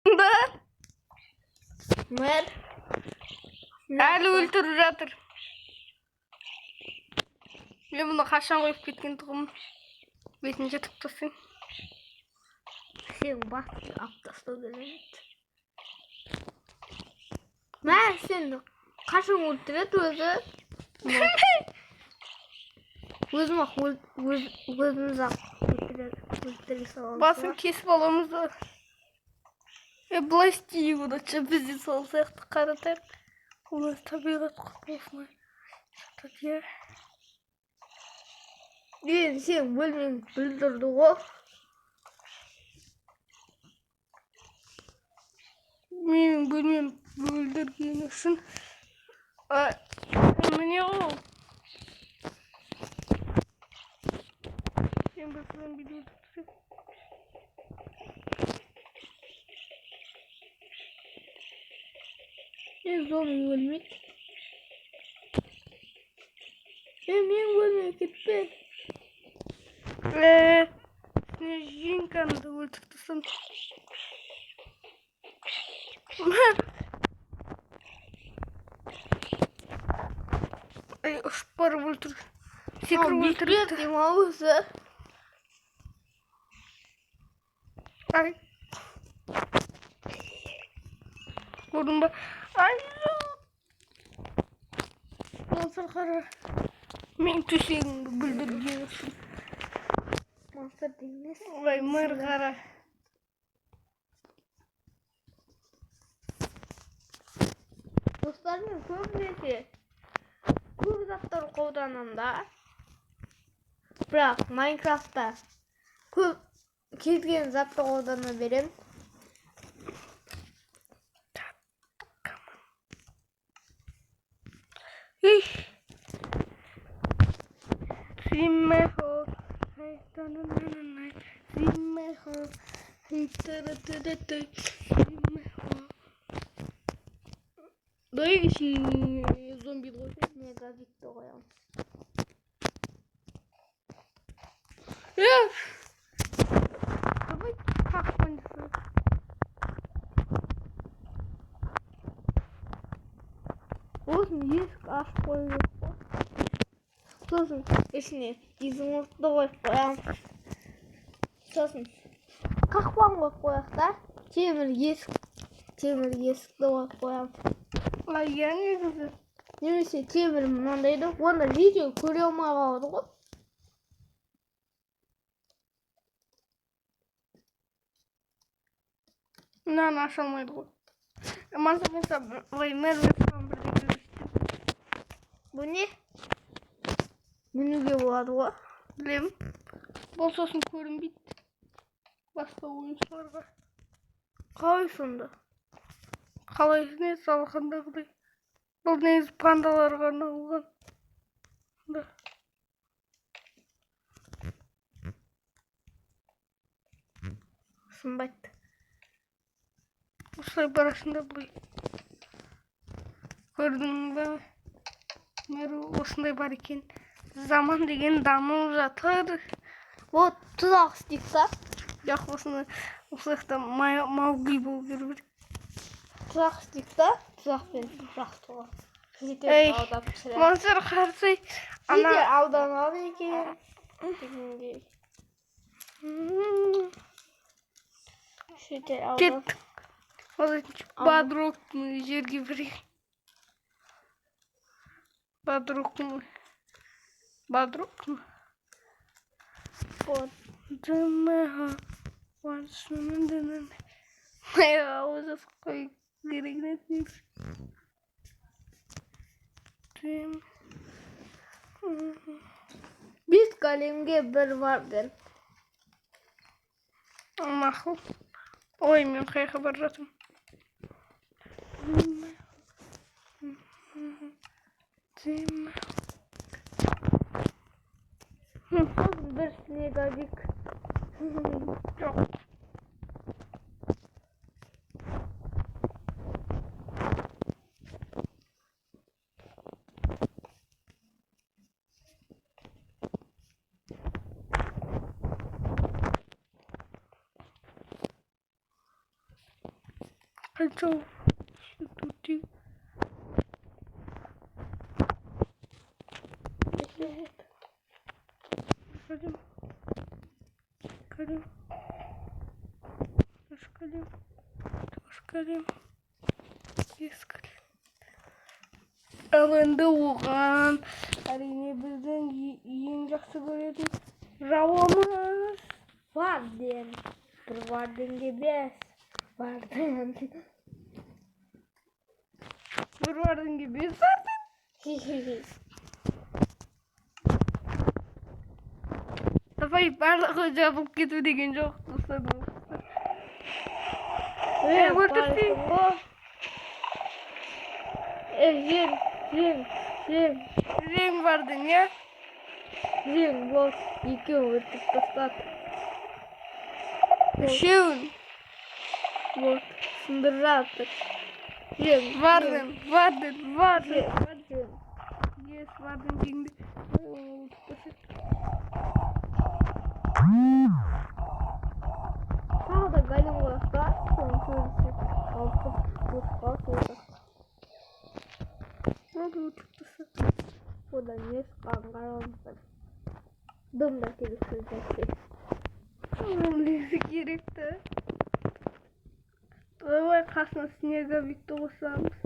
Да. Мэр. Әлі өлтіріп жатыр. Мен мұны қашан қойып кеткен тұғым. Бетін жыртып тастайын. Сен басты алып тастау керек еді. Мә, сен қашан өлтіреді өзі? Өзім ақ өзіміз ақ өлтіре саламыз. Басын кесіп аламыз да. Былай істейік онда, біз де сол сияқты қаратайық. Ол табиғат құбылысына жатады, иә. Енді сен бөлмең бүлдірді ғой. Менің бөлмем бүлдіргені үшін. Міне ғой. Сен бір зомбиді өлтіріп тастайын. Зомби өлмейді. Мен бөлмеме кетпе. Снежинканы да өлтіріп тастадым. Ай, ұшып барып өлтір. Секіріп өлтіріпті. Демал өзі. Ай. Көрдің ба? Ай, жоқ. Монстр қара. Мен төсегімді бүлдіргені үшін. Монстр емес. Ой, мэр қара. Достар, мен көбінесе көп заттар қолданамын да. Бірақ Майнкрафтта көп кез келген затты қолдана беремін. Ih. Simmeho. Hey, da, na, na, na, na. Simmeho. Hey, da, da, da, da, da. Simmeho. Давай зомби қой. Снеговикті қоямын. Э! Давай қақпан жасайық. Сосын есік ашып қою керек қой. Сосын ішіне изумрудты қойып қоямын. Сосын қақпан қойып қояйық та. Темір есік, темір есікті қойып қоямын. Ай, иә, негізі. Немесе темір мынандайды, оны видео көре алмай қалады ғой. Мынаны аша алмайды ғой. Мансап мен саған, ой, мэр мен саған бірдеңе көрсетемін. Бұл не? Мінуге болады ғой. Білемін. Бұл сосын көрінбейді басқа ойыншыларға. Қалай сонда? Қалай не салқындағыдай. Бұл негізі пандаларға арналған. Да. Сынбайды. Осылай барасың да былай. Көрдің ба? Мэр, осындай бар екен. Заман деген дамып жатыр. Вот тұзақ істейік та. Жоқ, осыны осы жақта Маугли болу керек. Тұзақ істейік та, тұзақпен жақсы болады. Житель Ей, алдап түсіреді. Монстр қарсы ана Житель алданады екен дегендей. Житель алдап. Кеттік. Бадроктың жерге берейік. Бадроктың. Бадроктың. Вот. Дымыға. Ауыз қой керек негізі. Дым. 5 големге бір варден. Мақұл. Ой, мен қай жаққа бара жатырмын? Дым. Сосын бір снеговик. Жоқ. Қанша? Төртеу. Бесеу. Голем. Голем. Үш голем. Төрт голем. Бес голем. Ал енді оған, әрине, біздің ең жақсы көретін жауымыз. Варден. Бір варденге бес. Варден. Бір варденге бес варден. Хи-хи-хи. Давай, барлығы жабылып кету деген жоқ, достар. Е, өлтірсей. барсың ғой. Е, жең, жең, жең, Жең варден, иә? Жең, бос. Екеуін өлтіріп тастады. Үшеуін. Вот, сындырып жатыр. Жең, Варден, варден, варден. жең, варден. Yes, варден жеңді. Ой, оны өлтіріп тастады. Тағы да голем қояйық та, соны көбісі алып өліп қалды. Оны өлтіріп тастады. Одан не шыққанын қараңыздар. Дым да керексіз нәрсе. Оның несі керек та? Давай, қасына снеговикті қосамыз.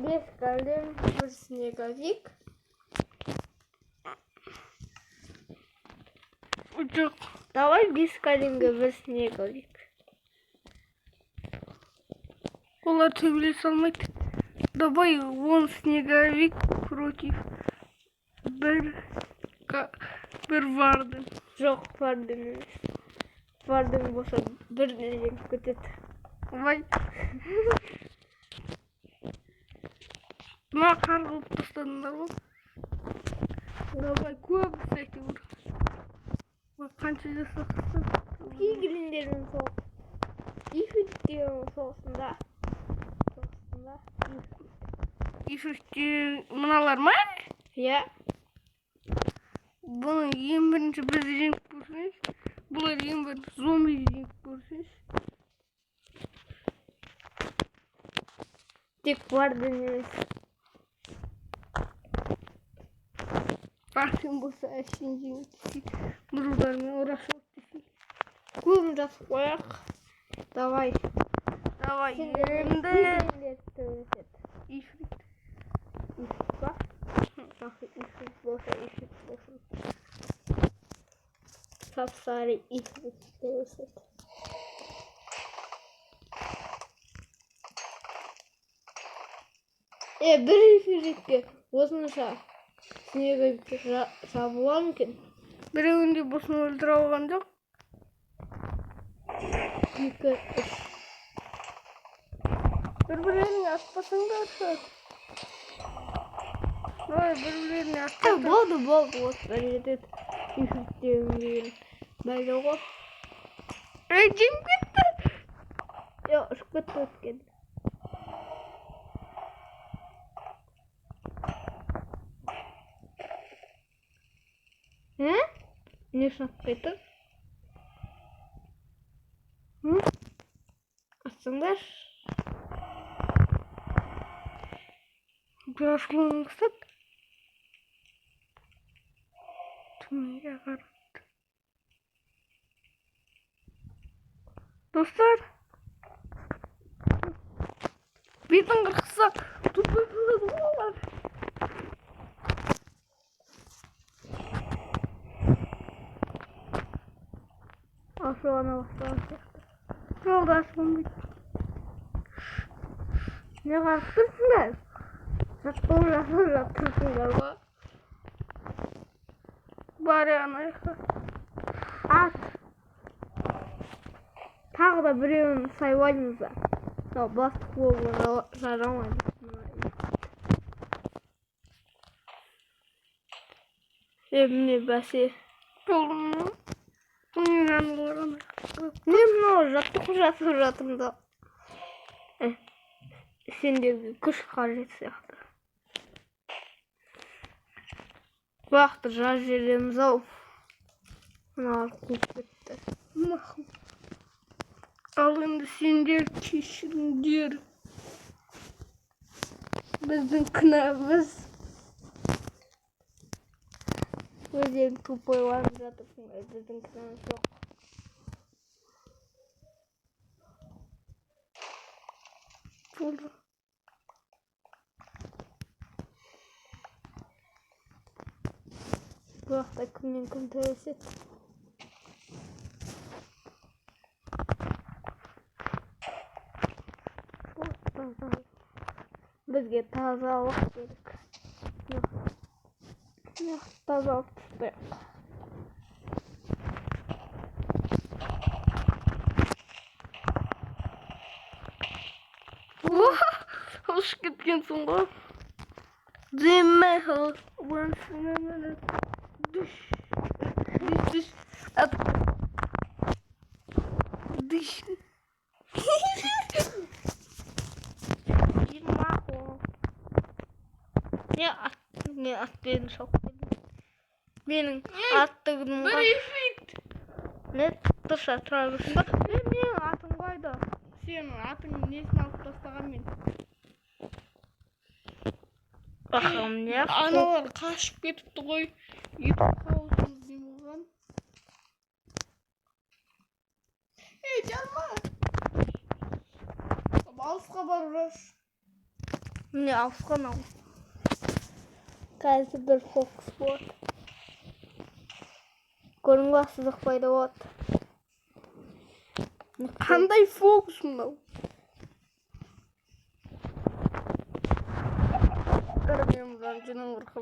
Бес голем, бір снеговик. Жоқ. Давай бес големге бір снеговик. Олар төбелесе алмайды. Давай 10 снеговик против бір варден. Жоқ, варден емес. Варден болса, бірден жеңіп кетеді. Вай. Мына қар қылып тастадыңдар ғой. Давай, көп әйтеуір. Ой, қанша жасақсың? Пиглиндермен соғыс. Ифрит деген соғысын да. Соғысын да. Ифритте мыналар ма? Иә. Бұны ең бірінші біз жеңіп көрсеңші. Бұлар ең бірінші зомби жеңіп көрсеңші. Тек варден емес. Варден болса, әшейін жеңіп десей. Бір удармен ұра салып десей. Көбін жазып қояйық. Давай. Давай, Сендер енді пиглиндерді төбелеседі. Ифрит. Ифрит па? Жақсы, ифрит болса, ифрит болсын. Сап-сары ифрит төбелеседі. Е, бір ифритке осынша снеговик жабыла ма екен? Біреуін де болсын өлтіре алған жоқ. Екі, үш. Бір бірлеріне атпасаңдаршы. Ой, бір бірлеріне Е, атпасаң. болды, болды, осылар жетеді. Ифрит деген бәле ғой. Ей, жеңіп кетті. Е, ұшып кетті өткен. Ә? Не үшін атпай тұр? М? Атсаңдаршы. Ашылуын қысады. Төменге қарады. Достар. Бетін қырқса, тупой болады ғой олар. Ашулана бастаған сияқты. Жолда ашылмайды. Не қарап тұрсыңдар? Жаттығу жасап жатырсыңдар ғой. Бәрі ана жақта. Ат. Тағы да біреуін сайлаймыз да. Мынау бастық болуға жарамайды. Мына. Е, міне, бәсе. Болды ма? Бұның жанулар ана жақта. Не, мынау жаттығу жасап жатырмын да. Е, сендерге күш қажет сияқты. Уақытты жазып жібереміз ау. Мыналар қуып кетті. Мақұл. Ал енді сендер кешіріңдер. Біздің кінәміз. Өздерің тупойланып жатырсыңдар, біздің кінәміз жоқ. Болды. Бұл жақта кімнен кім төбелеседі? Бізге тазалық керек. Мына тазалық тастайық. Ұшып кеткенсің ғой. Düş. Düş düş. At. Düş. Не ат, не атпен шауып келдің? Менің аттығым Бір ифрит. Не тұрса тұра берсін ба? Е, менің атым қайда? Сенің атыңның несін алып тастаған мен. Бақым не? Аналар қашып кетіпті ғой. Ютуб хаусымыз не болған? Ей, жарма. Алысқа барып жаш. Міне алысқан ау. Қазір бір фокус болады. Көрдің ба, сызық пайда болады. Қандай фокус мынау? Қара, мен мынаны жының қырқы.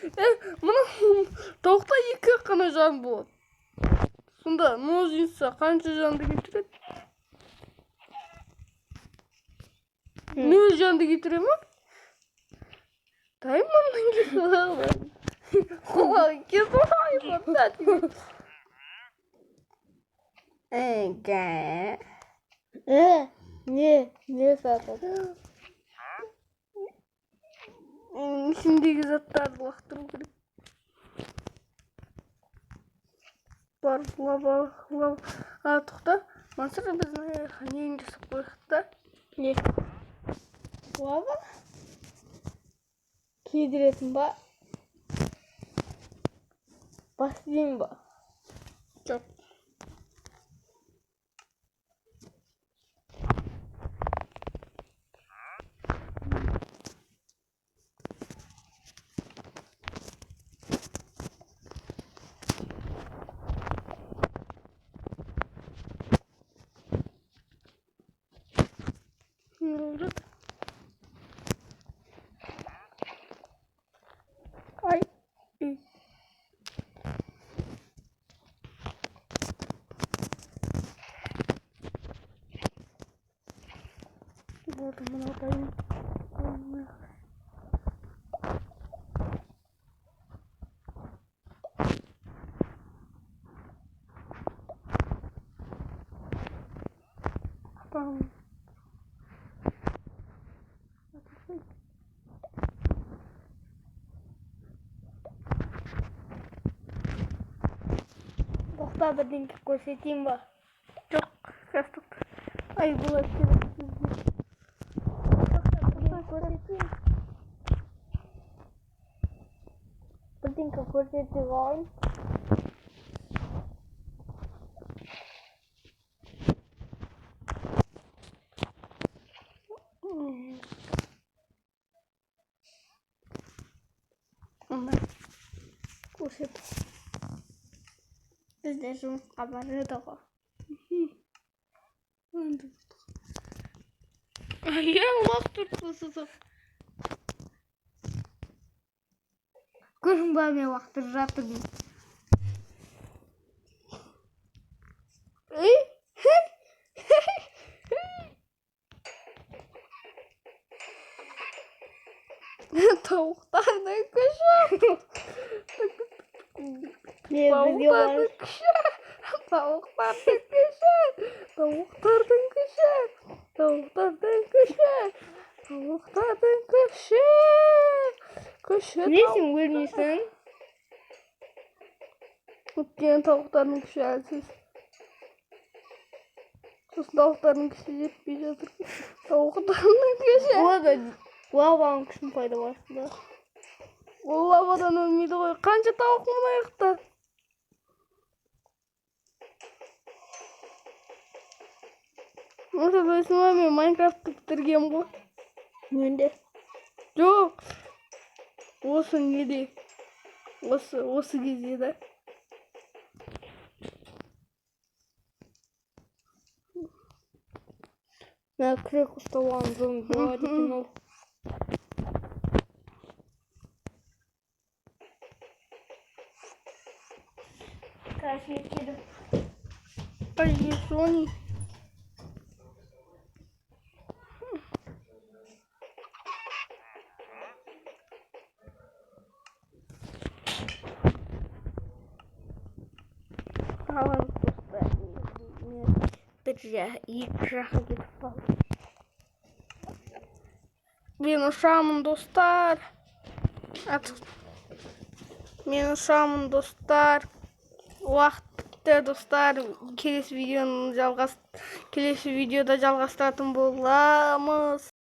Е, мынау тауықта екі қана жан болады. Сонда ножница қанша жанды кетіреді? Нөл жанды кетіре ма? Тайманнан кетіп құлағы кесіп алайын. Эге. Е, не сатады? Ішіндегі заттарды лақтыру керек. Барып лава, лава. А, тоқта. Мансұр, біз нені жасап қояйық та? Не? Лава? Кидіретін ба? Бассейн ба? Жоқ. Не болды? Ай. Үй. Болды, мынау дайын. Там. Тоқта, бірдеңке көрсетейін ба? Жоқ, қазір тоқта. Ай, бұлар керек бізге. Тоқта, бірдеңке көрсетейін. Бірдеңке көрсетіп алайын. Мына. Көрсет. Бізде жұмысқа барады ғой. Енді иә, лақтырып тастасақ. Көрдің ба, мен лақтырып жатырмын. Ей! Тауықтардың күші. Не, бізге Тауықтардың бар. күші. Тауықтардың күші. Тауықтардың күші. Тауықтардың күші. Тауықтардың күші. Күші. Не, сен өлмейсің? Өйткені тауықтардың күші әлсіз. Сосын тауықтардың күші жетпей жатыр. Тауықтардың күші. Олар лаваның күшін пайдаланады да. Ол лавадан өлмейді ғой. Қанша тауық мына жақта? Осы білесің ба, мен Майнкрафтты бітіргенмін ғой. Мен де. Жоқ. Осы неде? Осы кезде да. Мына күрек ұстап алған зомби болады екен ол. Қазір келіп. Ай, Сони. Қаламыз, достар. Мен бір екі жаққа кетіп қалдым. Мен ұшамын, достар. Мен ұшамын, достар. Уақыт бітті, достар. Келесі видеоны жалғас келесі видеода жалғастыратын боламыз.